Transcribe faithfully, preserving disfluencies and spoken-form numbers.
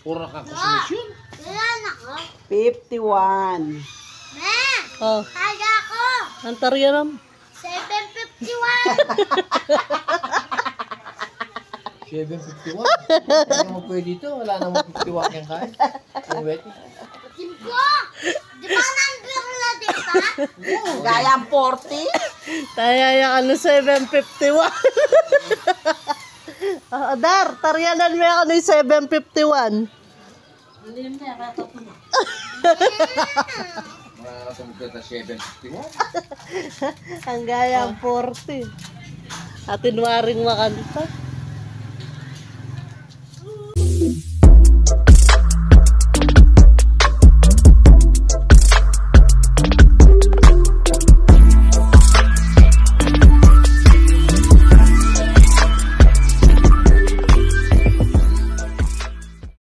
Puro ka konsumisyon. Kailan ako? Fifty-one. Ma! Oh. Kaya ko. Ang tarian ng seven fifty-one. Seven fifty-one? Hindi mo pwede ito. Wala namang fifty-one yan, kaya. Yung wet. Simpo! Di ba number na, di ba? Gayang forty? Taya ya ka ng seven fifty-one. Ah, Dar, tarianan me ka ng seven fifty-one. Hindi na, kaya tatlo. Mga katungkol na seven fifty-one. Ang gayang forty. Atin waring makanta.